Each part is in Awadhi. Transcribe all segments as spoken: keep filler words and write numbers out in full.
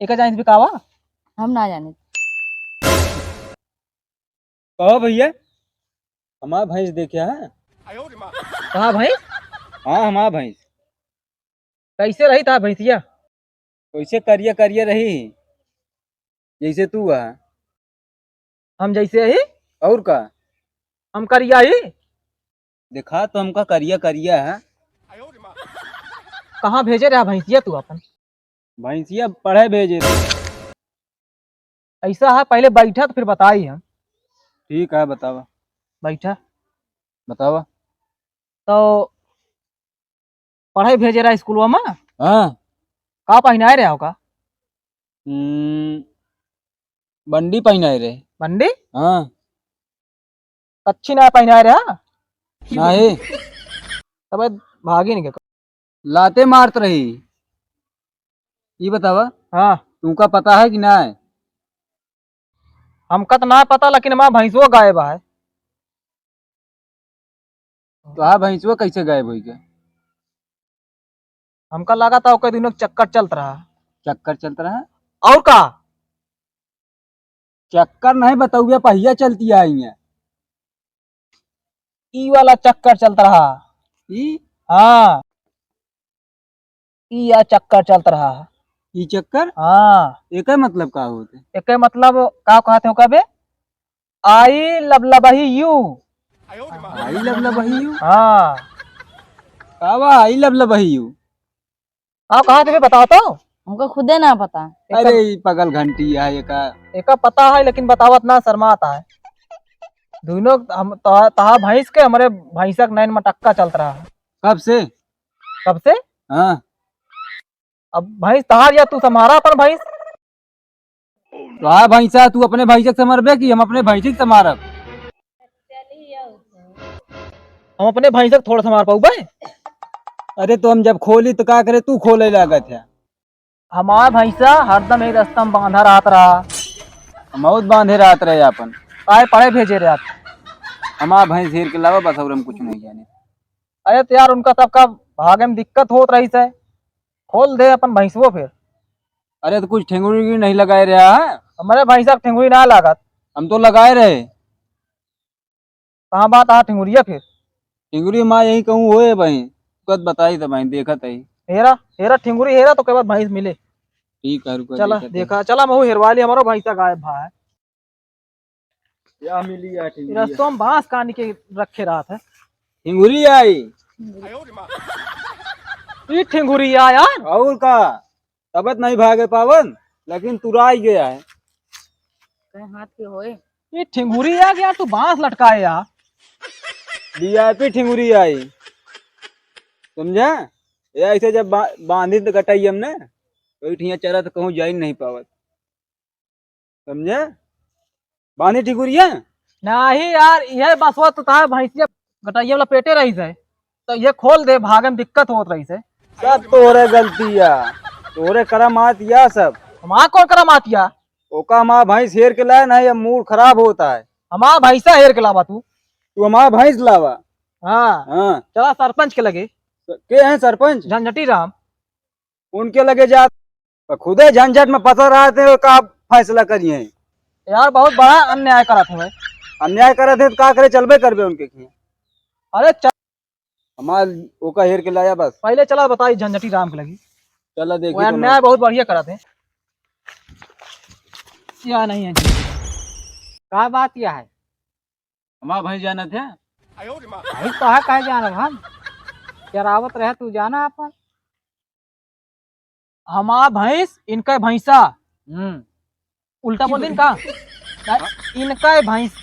एका जानित भी का बा? हम ना जानित। कहो भइया, हमार भैंस देखे है? कहाँ भैंस? हाँ, हमार भैंस। कैसे रही तोहार भैंसिया? कैसे करिया करिया रही, जैसे तू है। हम जैसे ही? और का? हम करिया ही? देखा तो हमका करिया करिया है। कहाँ भेजे रहा भैंसिया तू अपन? भैंसिया पढ़े भेजे रहे। ऐसा है, पहले बैठा तो फिर बताई हम। ठीक है, बतावा। बैठा। बतावा। तो पढ़े भेजे रहा स्कूलवा में? हाँ। का पहिनाए रहे हो का? हम्म, बंडी पहिनाए रहे। बंडी? हाँ। कच्छी ना पहिनाए रहे, हाँ? नहीं। तबे भागी नहीं के। लाते मारत रही। ई बतावा। हाँ। तुमका पता है कि ना है? हमका तो ना पता, लेकिन हमार भैंसवा गायब है। तो हाँ, भैंसवा कैसे गायब होई के? हमका लगा था ओकर दिनों चक्कर चलत रहा। चक्कर चलत रहा? और का? चक्कर नहीं, बतौया पहिया चलती है इहाँ। ई वाला चक्कर चलत रहा। ई? हाँ। ई या चक्कर चलत रहा। ई चक्कर? हाँ। एकर मतलब का होत है? एकर मतलब का कहत हो कबे? I love love you। I love love you? हाँ। का बा I love love you? का कहत है बताओ तो? हमको खुदे ना पता। एकर अरे, ई पगल घंटी है, एका एका पता है, लेकिन बतावत ना, शर्मात है। दोनों हम, तहा-, तहा भैंस के, हमरे भैंसा के नैन मटक्का चलत रहा। कब से? कब से? हाँ। अब भैंस तहार या तू संभारा अपन भैंस। तहार भैंसा, तू अपने भैंसा के संभारबे कि हम अपने भैंसी के संभारब? हम अपने भैंसा के थोड़ा संभार पाउबे। अरे, तो हम जब खोली तो का करे, तू खोले लागत है। हमार भैंसा हरदम एक रस्ता में बांधा रहत रहा। हम बहुत बांधे रहत रहे अपन। काहे पढ़े भेजे रहे आप? हमार भैंस हेर के लावा बस, और हम कुछ नहीं जाने। अरे तो यार, उनका सबका भागे में दिक्कत होत रही से, खोल दे अपन भैंसवो फिर। अरे तो कुछ ठेंगुरी की नहीं लगाए रहा है? हमरे भैंसा के ठेंगुरी ना लागत। हम तो लगाए रहे। कहाँ बात आ ठिंगुरिया फिर? ठिंगुरी माँ यही कहूँ होए भाई, कद बताई त भाई, देखत है। हेरा, हेरा ठिंगुरी हेरा तो के बाद भैंस मिले। ठीक है, रुको, चला, देखत है। देखा, चला महू हेरवाली, हमारो भैंसा गायब भा है। या मिली या ये ठिंगुरी? रस्तों में बांस कान के रखे रहत है। ठिंगुरी आई। ई ठिंगुरी आ यार। और का? तबत नहीं भागे पावन, लेकिन तुराई गया है। कहे हाथ के होए। ये ठिंगुरी आ गया, तू बांस लटकाए यार। वीआईपी ठिंगुरी आई, समझा? ये ऐसे जब बा-, बांधी तो गटाई हमने, तो ये ठिया चरा तो कहूँ जाई नहीं पावत, समझा? बांधी ठिंगुरिया? नहीं यार, यह बसवा तो था भैंसिया गटैया वाला पेटे रही से, तो ये खोल दे, भागे में दिक्कत होत रही से। सब तोरे गलती या, तोरे करम आत या सब। हमार कौन करम आत या? ओका हमार भैंस हेर के लाए ना, ये मूड खराब होता है। हमार भैंसा हेर के लावा तू। तू हमार भैंस लावा। हाँ। हाँ। चला सरपंच के लगे। के हैं सरपंच? झंझटी राम। उनके लगे जा, खुदे झंझट में फंसा रहते हो, का फैसला करिए? यार, बहुत बड़ा अन्याय करत हवे। अन्याय करत है तो का करे, चलबे करबे उनके खिया। अरे चल। हमार ओका हेर के लाया बस। पहले चला बताई झंझटी राम के लगी। चला देखी वो तो अन्याय ना। बहुत बढ़िया करत है। या नहीं है जी। का बात या है? हमार भैंस जानत है? भाई तो है, काहे जानब हम? चरावत रहे तू जाना अपन। हमार भैंस, इनका भैंसा। हम्म। उल्टा बोल दिन का? ना, इनका भैंस,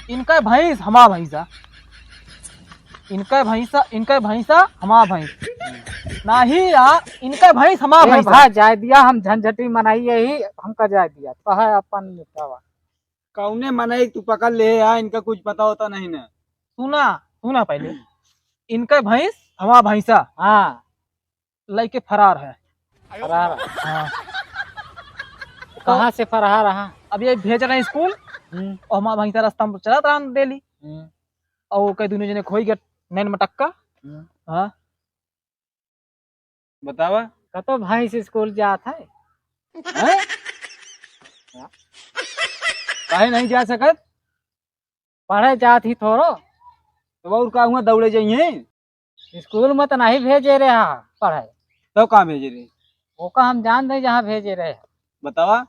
इनका भैंस, हमार भैंसा। इनका भैंसा, इनका भैंसा, हमार भैंस। नहीं यार, इनका भैंस, हमार ए भैंसा। भा, जाए दिया, हम झंझटी मनाई यही, हमका जाए दिया। तो है अपन निपटावा। कौने मनई तू पकड़ ले है, इनका कुछ पता होता नहीं ना। सुना, सुना पहले। इनका भैंस, हमार भैंसा। हाँ। लइके फरार है। फरार है। हाँ। कहाँ से फरार है? अब ये भेज रहे हैं स्कूल, हम्म। और हमार भैंसा रास्ता में चलत रहा डेली। हम्म। और कई दुनों जने खोई गए नैन मटक्का। हम्म। हाँ। बतावा। कतो भैंस स्कूल जात है? हैं? काहे नहीं जा सकत? पढ़े जात ही थोड़ो। तो और का हुआ, दौड़े जाइए? स्कूल में तो नहीं भेजे रहे हा पढ़े। तो कहाँ भेजे रहे? ओका हम जान दे जहाँ भेजे रहे। बतावा।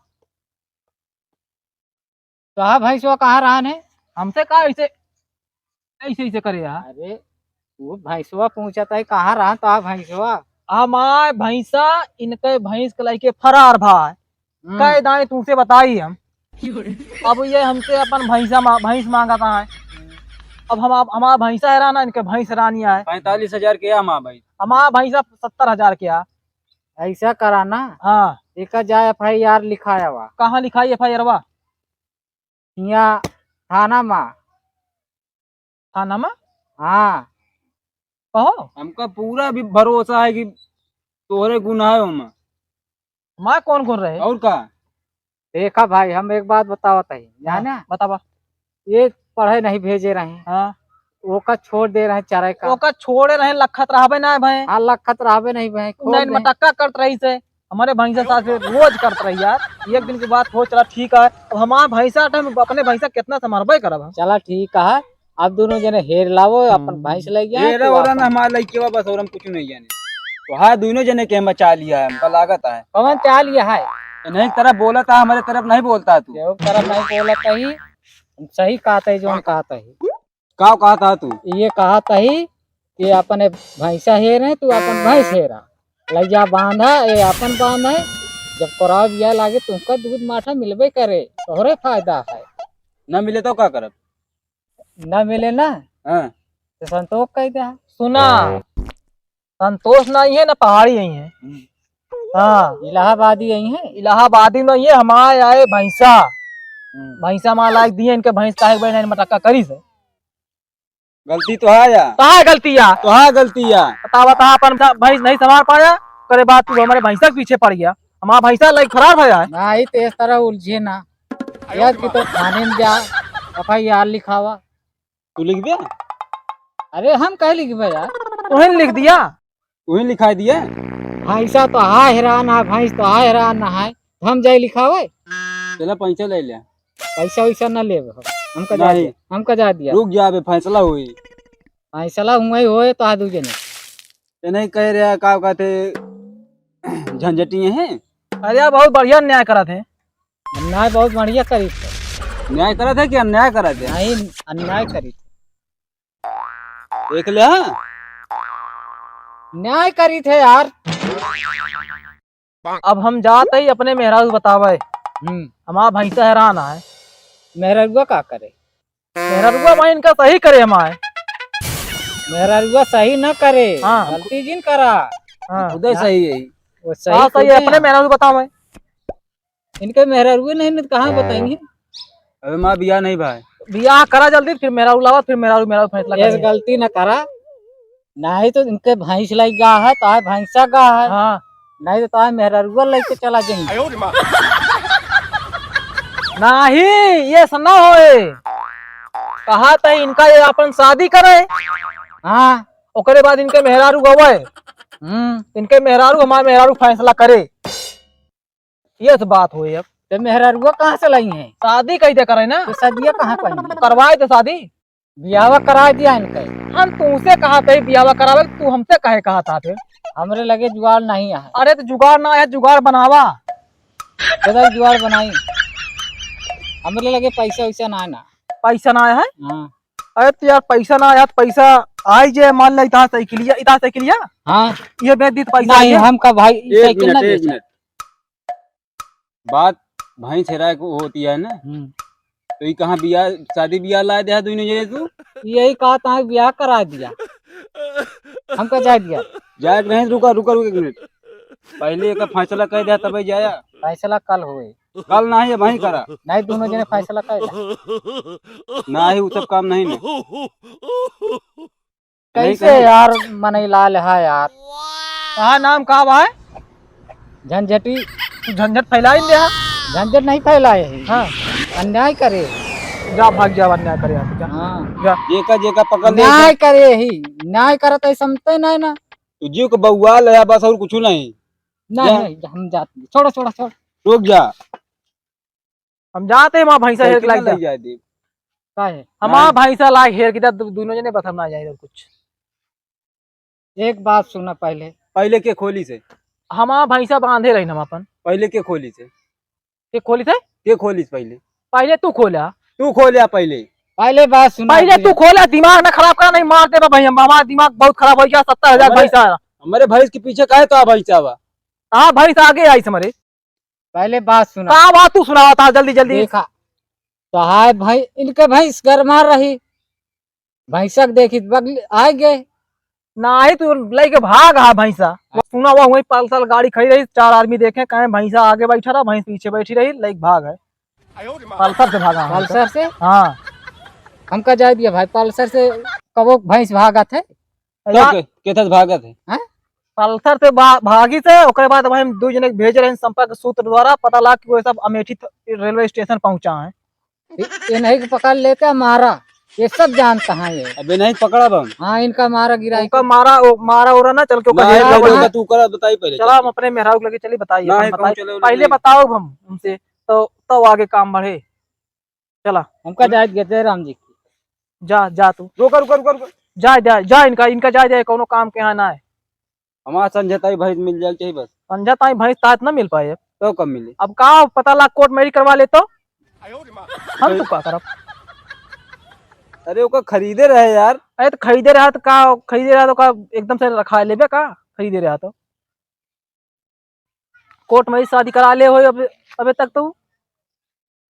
तो हाँ भैंसवा कहाँ रहन है? हमसे का ऐसे, ऐसे, ऐसे करे हा? अरे, वो भैंसवा पूछत है कहाँ रहन तो हाँ भैंसवा। हमार भैंसा, इनके भैंस के लइके फरार भा है। हम्म। कह दाएं तुमसे बताई हम। अब ये हमसे अपन भैंसा मा-, भैंस मांगत है। अब हम, अब हमार भैंसा हैरान है, इनके भैंस हैरानी है। पैंतालीस हजार के है हमार भैंस। हमार भैंसा सत्तर हजार के है। ऐसा करा ना। हाँ। एका जा एफ आई आर लिखाया हुआ। कहाँ लिखाई एफ आई आर वा? यहाँ थाना मा। थाना मा? हाँ। कहो। हमका पूरा भी भरोसा है कि तोहरे गुण है ओमा। हमार कौन गुण रहे? और का? देखा भाई, हम एक बात बतावत ही, हाँ, जाने? बतावा। ये पढ़े नहीं भेजे रहे। हाँ। ओका छोड़ दे रहे चराई का। ओका छोड़े रहे, लखत रहबे ना भाई। हाँ, लखत रहबे नहीं भाई, उ खोल नहीं दे। मटक्का करत रही से, हमारे भैंसा साथ से रोज करत रही यार। एक दिन की बात हो, चला ठीक है, अब हमार भैंसा हटे, हम अपने भैंसा कितना संभालबे करब हम। चला ठीक है, आप दोनों जने हेर लावो, अपन हम्म। भैंस ले गया हेरा तो ओरा अपन ना हमार लइके बा, बस और हम कुछ नहीं जाने। तो हाँ, दोनों जने के हम बचा लिया है, हमका लागत है। कौन चाल ये है? नहीं, तरफ बोलत है, हमारे तरफ नहीं बोलता तू। केहू तरफ नहीं बोलत ही, हम सही कहत ही, जो हम कहत ही। का कहत हा तू? ये कहत ही कि अपने भैंसा हेरे, तू अपन भैंस हेरा, लइजा बांधा, ये अपन बांध है। जब कोराव बिया लागे, तुमका दूध माठा मिलबे करे, तोहरे फायदा है। ना मिले तो का करब? ना मिले ना, हाँ। तो संतोष कह दे। सुना, संतोष ना आई है, ना पहाड़ी आई है। हम्म। हाँ। इलाहाबादी आई है? इलाहाबादी नहीं है, हमारे आए भैंसा। हम्म। भैंसा माँ लाग दिए, इनके भैंस काहे के बहन मटक्का करी से। गलती तो है या? तो है गलती या? तो है गलती या? बता, बता, अपन भैंस नहीं संभाल पाया, करे बात तू हमारे भैंसा के पीछे पड़ गया। हमारा भैंसा लाइक खराब है यार। नहीं, तो इस तरह उलझे ना। यार कि तो थाने में जा, एफ आई आर लिखावा। तू लिख दिया? अरे हम कहे लिखबे यार? तुहें लिख दिया? तुहें लिखाई दिया? भैंसा तो हा हैरान है, भैंस तो हा हैरान ना है, हम जाए लिखावे? चला पैसा ले ले। पैसा वैसा ना लेबे हम, हमका जा नहीं। दिया, हमका जा दिया। रुक जा बे, फैसला हुई। फैसला हुआ ही होए तो आ दू जने। ये नहीं कह रहा, का कहते, झंझटिए हैं। अरे यार, बहुत बढ़िया न्याय करत है। अन्याय बहुत बढ़िया करी थे। न्याय करत है कि अन्याय करत है? नहीं, अन्याय करी थे। देख ले, हाँ? न्याय करी थे यार। अब हम जात ही अपने मेहरारू बतावे। हम्म। हमार भैंसा हैरान है। मेहरारुआ का करे? मेहरारुआ भाई इनका सही करे हमारे। मेहरारुआ सही ना करे, हाँ। गलती जिन करा। हाँ। खुदे सही है। वो सही हाँ, सही है, खुदे अपने हैं। मेहरारू बतावे। इनके मेहरारुए नहीं, नहीं तो कहाँ बताएंगे? अबे माँ, बियाह नहीं भाई। बियाह करा जल्दी, फिर मेहरारू लावा, फिर मेहरारू, मेहरारू फैसला ये करेंगे। गलती ना करा, नहीं तो इनके भैंस लाई गा है, तो है भैंसा गा है। हाँ। नहीं तो, तो है मेहरारुआ लेके चला जाएंगे। नहीं, ये ऐसा ना होए। कहा तो इनका ये अपन शादी करे। हाँ। ओकरे बाद इनके मेहरारू गवाए। हम्म। इनके मेहरारू, हमारे मेहरारू फैसला करे। ये तो बात हुई अब। तो मेहरारुआ कहाँ से लाई है? शादी कैसे करे ना? तो शादिया कहाँ करेंगे? करवाए तो शादी। बियाहवा करा दिया इनके। हम तुमसे कहा थे बियाहवा करावे, तू हमसे काहे कहा था फिर? हमरे लगे जुगाड़ नहीं है। अरे तो जुगाड़ ना है, जुगाड़ बनावा। बदल जुगाड़ बनाई। हमरे लगे पैसा वैसा ना है ना। पैसा ना है? हाँ। अरे तो यार पैसा ना है, पैसा आई जे मान ले इतना साइकिलिया, इतना साइकिलिया। हाँ। ये बेच दी तो पैसा नहीं, आई है। हमका भाई एक साइकिल ना मिनट, एक बेचा। मिनट। बात भैंस हेराए को होती है ना, हम्म। तो ये कहाँ बियाह, शादी बियाह ला दिया दोनों जने तू? यही कहा था, बियाह करा दिया, हमका जा दिया। जाए के नहीं, रुका, रुका, रुका एक मिनट, पहले एक फैसला कर दिया तब जाया। फैसला कल होए। कल नहीं है, वहीं करा। नहीं, दोनों जने फैसला कर दिया। नहीं, वो सब काम नहीं ना। नहीं कैसे कहीं। यार, मनई लाल है यार। कहा नाम का बा है? झंझटी। तू झंझट फैलाई दे हा। झंझट नहीं फैलाए है। हाँ। अन्याय करे। जा भाग जा, अन्याय करे यहाँ से, जा। हाँ। जा। जेका, जेका पकड़ ले। न्याय करे ही, न्याय करत है समझते नहीं ना। तू जीव के बउआ ले बस और कुछ नहीं। नहीं, जा। नहीं, हम जाते हैं। छोड़ो, छोड़ो, छोड़ो। रुक जा। हम जाते हैं, हमार भैंसा हेर के साइकिल लाग ना जा। ले जाए दे। काहे? हमार हाँ। भैंसा लाग हेर के जा, दु-, दुनों जने बस हम ना जाए और कुछ। एक बात सुना पहले। पहले के खोली से? हमार भैंसा बांधे रही हम अपन। पहले के खोली से? के खोली से? के खोली से पहले? पहले तू खोला। तू खोला पहले। पहले बात सुना पहले पहले। तू खोला, दिमाग ना खराब करा, नहीं मार देबा भाई हम। हमार दिमाग बहुत खराब हो गया, सत्तर हजार हमारे, भैंसा। हमारे भैंस के पीछे काहे तो आ भैंसा बा? हाँ, भैंस आगे आई हमारे। पहले बात सुना। का बात तू सुनावा था जल्दी जल्दी? देखा, तो हाय भाई, इनके भैंस गरमा रही, भैंसा के देखी बगल आए गए। नाही तू लइके भाग हा भैंसा। वो सुना हुआ वहीं पल्सर गाड़ी खड़ी रही, चार आदमी देखे, कहे भैंसा आगे बैठा रहा, भैंस पीछे बैठी रही, लइके भाग है। पल्सर से भागा हम। पल्सर से? हाँ। हमका जाए दिया भाई, पल्सर से कबो भैंस भागत है? तो यार, के, केथस भागत है? हैं? पल्सर से भा-, भागी से, ओकरे बाद भाई हम दू जने के भेज रहे हैं संपर्क सूत्र द्वारा, पता लगा कि वो सब अमेठी त-, रेलवे स्टेशन पहुंचा है। ये, ये नहीं कि पकड़ लेके मारा, ये सब जानता है ये। अबे नहीं पकड़ा बम। हाँ, इनका मारा गिरा उनका के। मारा, ओ, मारा ओरा ना, चल के ओकर ना, हेर ये के पहले बताई। तू करा, बताई पहले, चला, चल। हम अपने मेहरारू के लगे चली, बताई, ना, अपन ये कहूँ बताई। चले, पहले चले। बताओ हम उनसे, तो, तो आगे काम बढ़े। चला। हमका जाए के जय राम जी की। जा, जा तू। रुका, रुका, रुका, रुका। जा, जा, जा, इनका, इनका जा, जा, कौनो काम के यहाँ ना है। हमार संझा ताई भैंस मिल जाए के चाहिए बस। संझा ताई भैंस तात ना मिल पाए। तो कब मिली? अब का पता लाग कोर्ट मैरिज करवा ले तो? हम तो का करब? अरे ओका खरीदे रहे यार। अरे तो खरीदे रहा तो का, खरीदे रहा तो का एकदम से रखा लेबे का? खरीदे रहा तो। कोर्ट में ही शादी करा ले हो अब, अबे तक तू।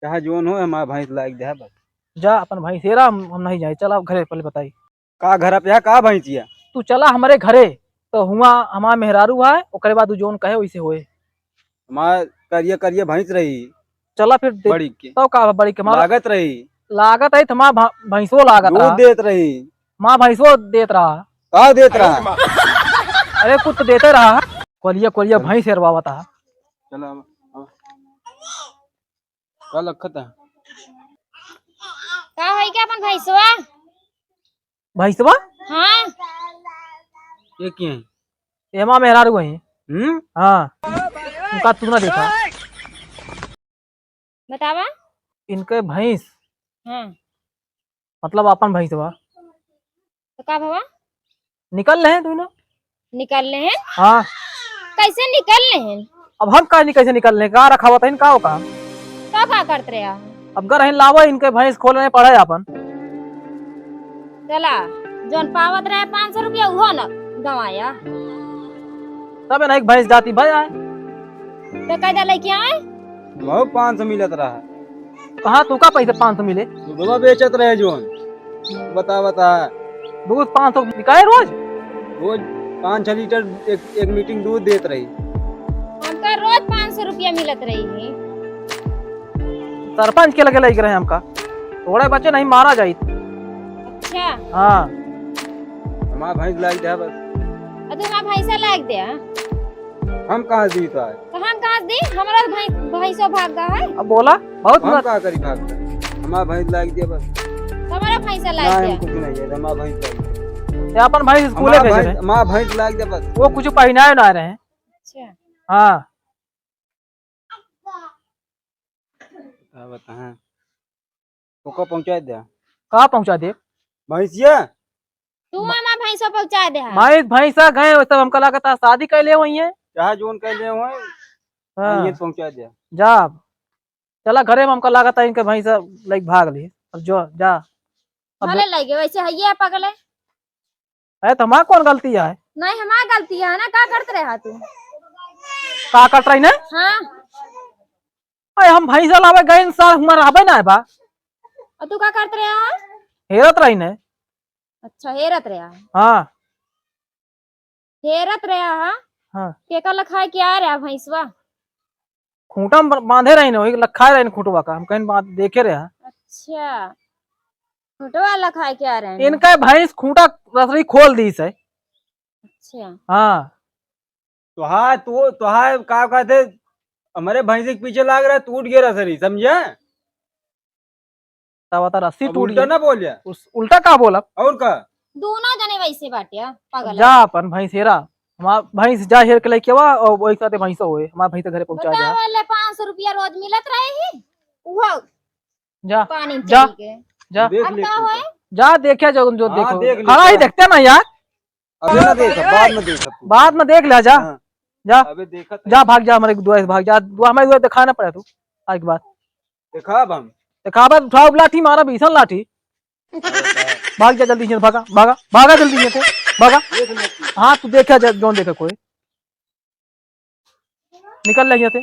चाहे जोन हो, हमार भैंस लायक दे बस। जा अपन भैंस हेरा, हम, हम नहीं जाए। चला घरे पहले बताई। का घर पे है, का भैंसिया? तू चला हमरे घरे, तो हुआ हमार मेहरारू है, ओकरे बाद उ जोन कहे वैसे होए। हमार करिया करिया भैंस रही। चला फिर दे-, बड़ी के। तब का बड़ी के हमार लागत रही। लागत है तो हमार भा-, भैंसो लागत दूध रहा। देत रही। हमार भैंसो देत रहा। का देत रहा? अरे कुछ तो देते रहा। कोलिया, कोलिया चल। भैंस हेरवावत रहा। चल, अब, अब। का लखत है? का होई क्या अपन भैंसवा? भैंसवा? हाँ। ये के हैं? ये हमार मेहरारू है। हम्म? हाँ। उनका तू ना देखा। बतावा। इनके भैंस। हाँ। मतलब अपन भैंसवा। तो का भवा? निकल ले हैं तू ना। निकल ले हैं? हाँ। कैसे निकल ले हैं? अब हम का नहीं कैसे निकल ले हैं? का रखावत है, का हो का? तो का करत रहे हो? अब घर हैं लावा इनके भैंस खोले पड़े अपन। चला, जोन पावत रहे पाँच सौ रुपया उहो न गवाया। तबे ना एक भैंस जाती भाई आए। तो कैदा लेके आए? बहुत पाँच सौ मिलत रहा। कहाँ तू का पैसे पाँच सौ मिले? दूधवा बेचत रहे जोन। बता, बता। दूध पाँच सौ बिकाए रोज? रोज पाँच छह लीटर एक, एक मीटिंग दूध देत रही। हमका रोज पाँच सौ रुपया मिलत रही है। सरपंच के लगे लइके रहे हमका। थोड़े बच्चे नहीं मारा जाइत। अच्छा। हाँ। हमार भैंस लाग दे बस। आ तू हमार भैंसा लाग दे, हाँ? हम कहाँ दी तो आए? तो हम कहाँ दी? हमारा भैं-, भैंसो भाग गया है। अब बोला, बहुत हम मत। का करी भाग कर? हमार भैंस लाग दे बस। हमारा भैंसा लाग ना, दे। हम कुछ नहीं है, हमार भैंस लाग दे। ये अपन भैंस स्कूले हमार भेज भैंस, रहे। हमार भैंस लाग दे बस। वो कुछ पहिनाए ना रहे। अच्छा। हाँ। का बताएं? ओका पहुँचा दे। का पहुँचा दे? भैंसिया? तू हमार भैंसा पहुँचा दे। भैंस, भैंसा गए, वो सब हमका लागत है शादी कैले हुई है। चाहे जोन कैले हुए, हाँ। ये पहुँचा दे। जा अब। चला घरे में, हमका लागत है इनके भैंसा लाइक भाग ली। अब जो, जा। अब भले लगे, वैसे है ये पागल है। अरे, तो हमार कौन गलती है? नहीं, हमार गलती है ना, का करत रहा तू? का करत रही ना? हाँ। अरे, हम भैंसा लावे गए, इंसान हमार रहबे ना है बा। और तू का करत रहा? हेरत रही ने। अच्छा, हेरत रहा। हाँ। हेरत रहा, हाँ? हाँ। केका लखाए के आ रहा भैंसवा? खूंटा में बा-, बांधे रही ने, वही लखाए रही ने खूंटवा का, हम कहीं बात देखे रहे हैं। अच्छा, खूंटवा लखाए के आ रहे हैं। इनका भैंस खूंटा रसरी खोल दी से। अच्छा। हाँ। तोहार, तू, तोहार का कहते, हमारे भैंस के पीछे लाग रहा, टूट गया रसरी, समझे? तब बता, रस्सी अब टूट उल्टा गई। ना बोलिया। उस, उल्टा का बोला? और का? दोनों जने वैसे बाटे, पागल जा है। अपन भैंसेरा। हमार भैंस जा हेर के लेके आवा और वही साथे भैंसो होए, हमार भैंस घरे पहुँचा जा। बतावा, ले पाँच सौ रुपया रोज मिलत रहे ही, उहो जा, पानी में जा, चली के। जा। देख अब ले का तू होए? जा, देखे जो, जो हाँ, देखो। देख ले खड़ा ही तू। देखते ना यार। अबे ना देख, बाद में देख तू। बाद में देख ले, जा। हाँ। जा। अबे देखत जा, है। भाग जा, हमारे दुआ से भाग जा, दुआ, हमारे दुआ दिखाना पड़ा तू। आज के बाद। देखा अब हम। देखा अब, उठाओ लाठी, मारा भीषण लाठी। अरे बा। भाग जा जल्दी से, भागा, भागा, भागा जल्दी से, भागा। देख ले तू। हाँ, तू देखा जा, जो देखा कोई। निकल ले यहाँ से,